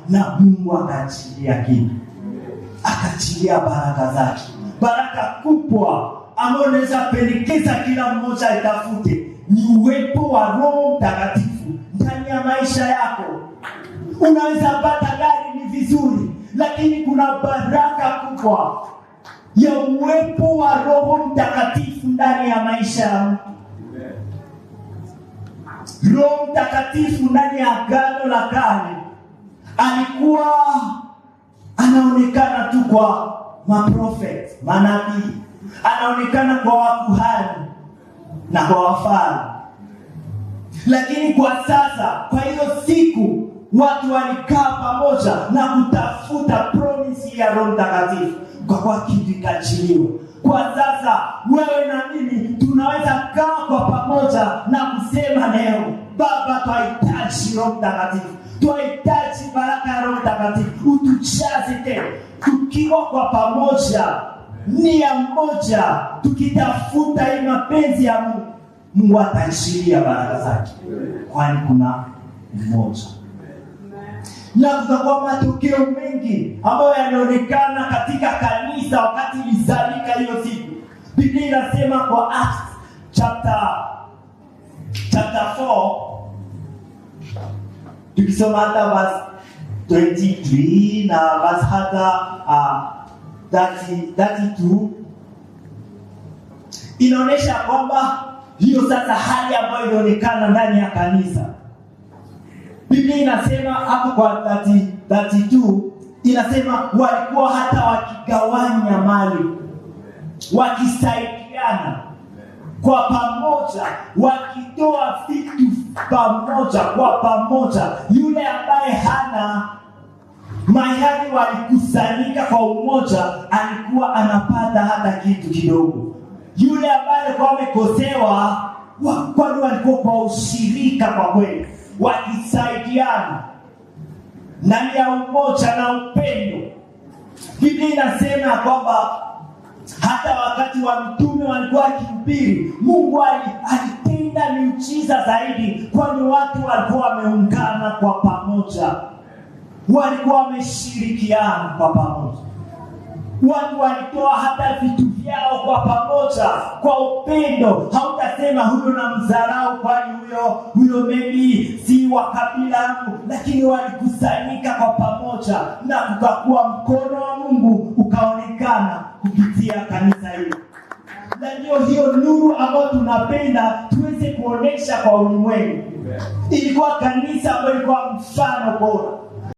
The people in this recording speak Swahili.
Na Mungu akaachilia kitu, akaachilia baraka zake, baraka kubwa ambayo unaweza pendekeza kila mmoja itafute ni uwepo wa Roho Mtakatifu ndani ya maisha yako. Unaweza pata gari, ni vizuri, lakini kuna baraka kubwa ya uwepo wa Roho Mtakatifu ndani ya maisha ya mtu. Roho Mtakatifu ndani ya Agano la Kale alikuwa anaonekana tu kwa maprofeti, manabii, anaonekana kwa wakuhani na kwa wafalme. Lakini kwa sasa, kwa hiyo siku watu walikaa pamoja na kutafuta promise ya Roho Mtakatifu, kwa kuwa kitu ikaachiliwa. Kwa sasa wewe na mimi tunaweza kaa kwa pamoja na kusema leo, Baba, twahitaji Roho Mtakatifu, twahitaji baraka ya Roho Mtakatifu, utujaze tena, tukiwa kwa pamoja, nia moja, tukitafuta hii mapenzi ya Mungu, Mungu ataachilia baraka zake, kwani kuna mmoja na kutakuwa matokeo mengi ambayo yanaonekana katika kanisa wakati ilizalika hiyo siku. Biblia inasema kwa Acts chapter 4, tukisoma hata verse 23 na verse hata 30, 32, inaonyesha kwamba hiyo sasa hali ambayo inaonekana ndani ya kanisa. Biblia inasema hapo kwa 30, 32 inasema walikuwa hata wakigawanya mali, wakisaidiana kwa pamoja, wakitoa vitu pamoja kwa pamoja. Yule ambaye hana mahali, walikusanyika kwa umoja, alikuwa anapata hata kitu kidogo. Yule ambaye alikuwa amekosewa, kwani walikuwa kwa ushirika kwa kweli, wakisaidiana ndani ya umoja na upendo. Biblia inasema kwamba hata wakati wa mitume walikuwa wakihubiri, Mungu alitenda miujiza zaidi, kwani watu walikuwa wameungana kwa pamoja, walikuwa wameshirikiana kwa pamoja. Watu walitoa hata vitu vyao kwa pamoja, kwa upendo. Hautasema huyo na mdharau, kwani huyo maybe si wa kabila yangu, lakini walikusanyika kwa pamoja na kukakuwa mkono wa Mungu ukaonekana kupitia kanisa hilo. Na ndio hiyo nuru ambayo tunapenda tuweze kuonesha kwa ulimwengu. Ilikuwa kanisa ambayo ilikuwa mfano bora.